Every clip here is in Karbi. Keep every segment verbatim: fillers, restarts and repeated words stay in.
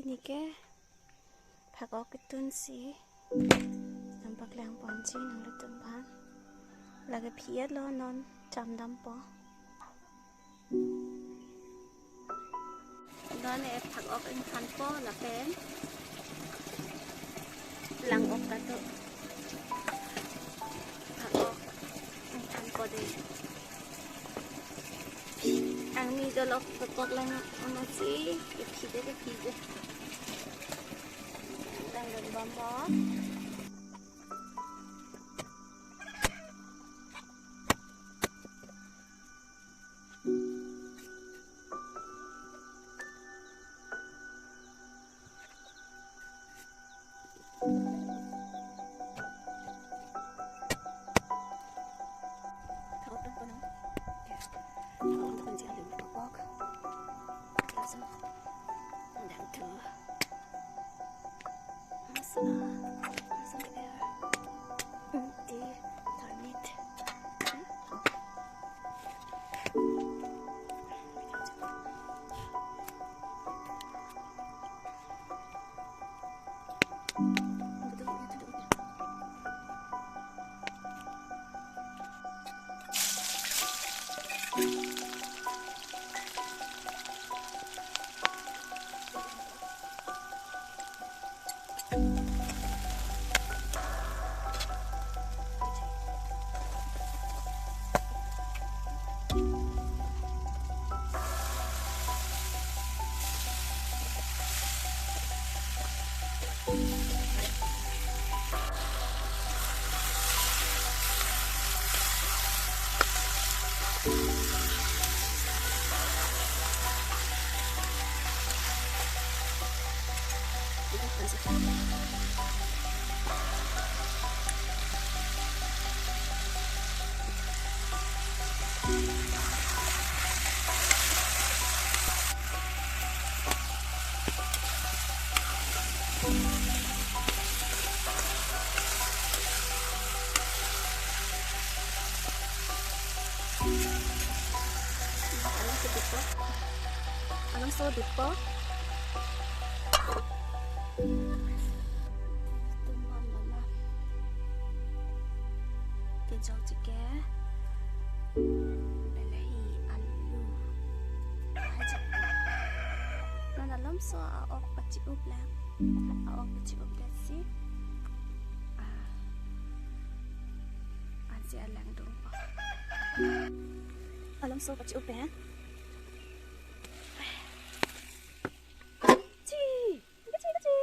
Neke phak-ok ketunsi nangpaklang ponji nanglitum aphan. Lake phi-et lo, non chamdampo. Non e phak-ok ingthanpo lapen lang-ok kado. Phak-ok ingthanpo de. Angmi dolok phak-ok lang amatsi, kephi de, kephi de. Langdun bompo. Alangso dipo. Alangso dipo. Tumbang mama. Kejok chike. Belahi alu. Ajak. Non alangso a-ok pachi-up lang. A-ok pachi-up lang si. Ah. Ansi alang dong. Alangso pachi-up ya. Chi. Chi, chi.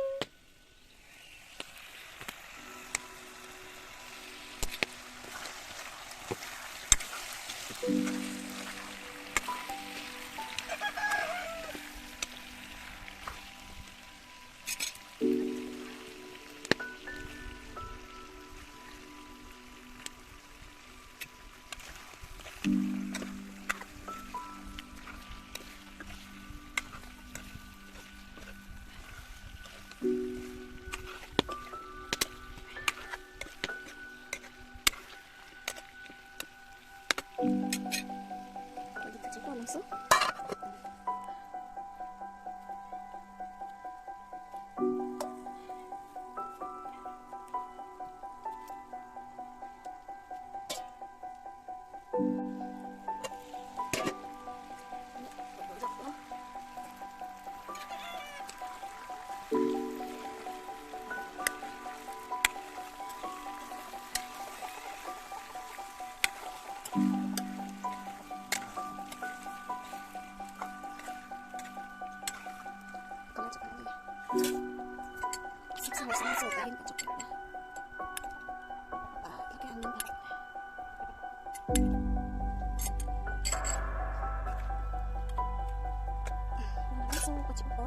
Alangso pachi-up po.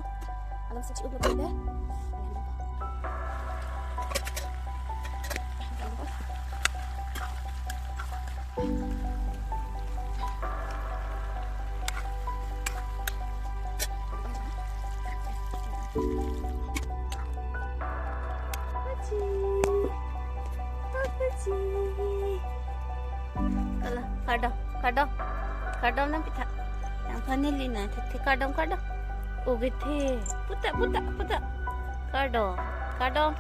Alangso chi-up lagi deh. Pachi. Pachi. Kala, kardom, kardom. Kardom nangpitha. Nangphan neli na, thek thek kardom, kardom. Ugithe. Puta, puta, puta. Kardom. Kardom.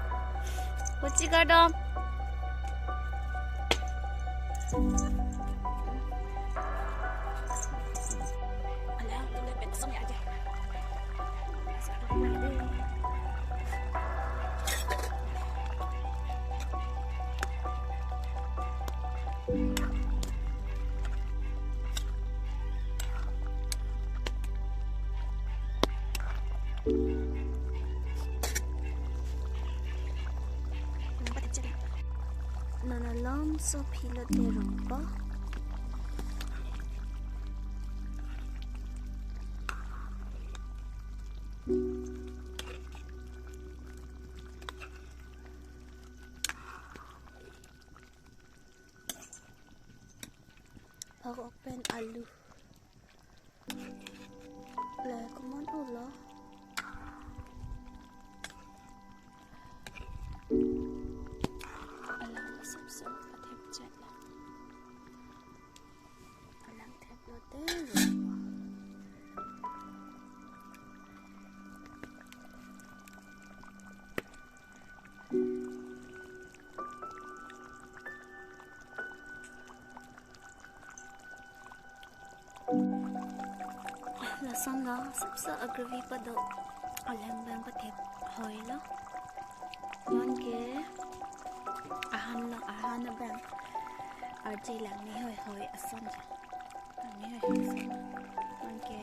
Kuchi kardom. Alang, tule pet song ya aja. Non alomso philo te rongpo. Phak-ok pen alu. Le komat ulo. Alang sapsap pathepchet lo. Alang theplo te. Lason lo sapsap a-gravy padok, alang abang pathep hoi lo. Anke ahan lo, ahan abang arje lang ni hoi hoi ason. Lang ni hoi hoi ason. Anke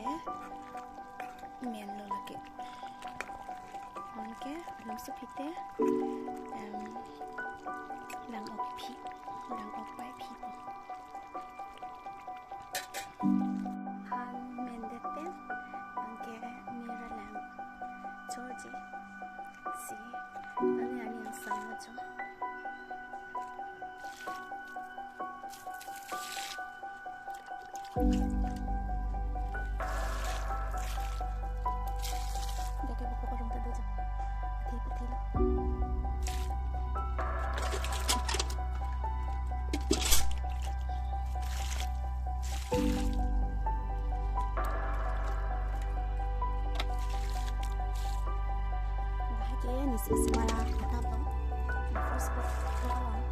men lo lake. Anke alomso phite, em, lang-ok phi, lang-ok pai phi. Han mendet pen, anke mir alang chorji. Si, ani ani angsam lo jo. Deke buku kolom tadu jo. Ati, ati lo. Lake nisi semara kata po. First po, po awan.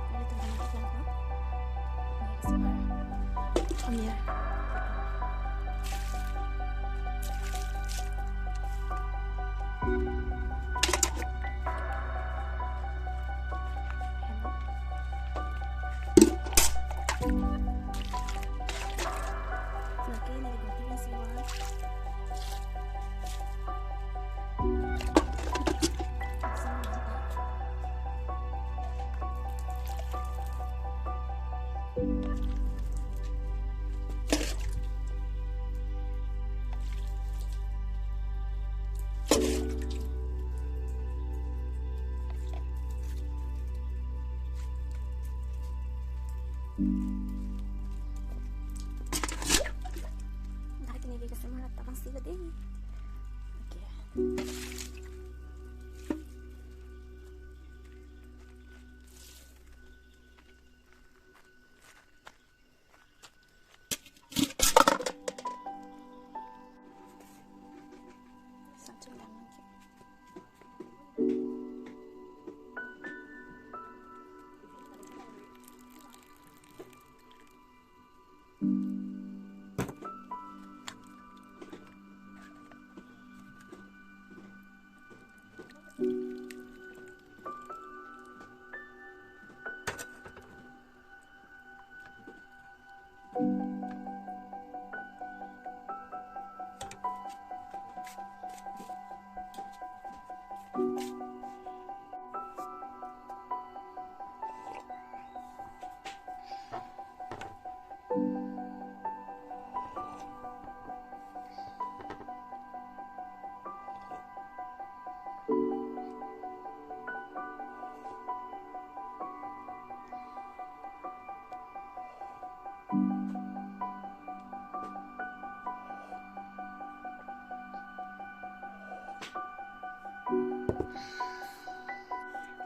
Ini tentang apa po? Ini semara. Amir. Dak ini dia kesemara tabang sih gede. Oke.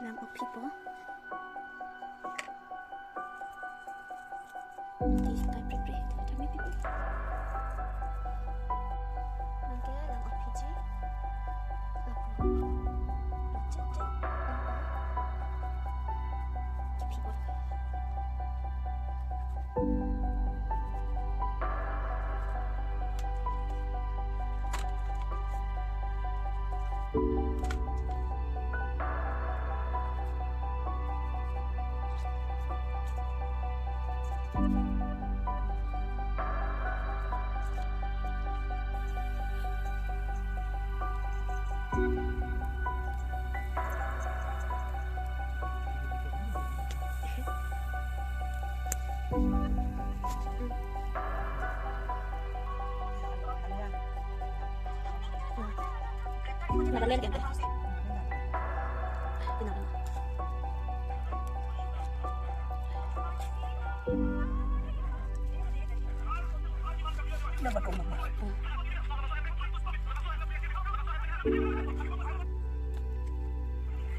Lang-ok phi po. Di kai pre pre, kami pre pre.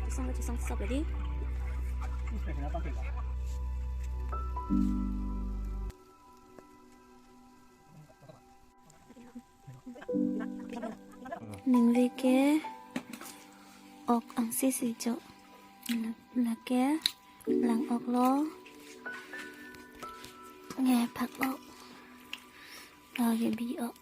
Chisong, chisong sop lagi. Ningve ke ok angse si jo. Lake lang ok lo. Nge phak ok. Lake bi ok.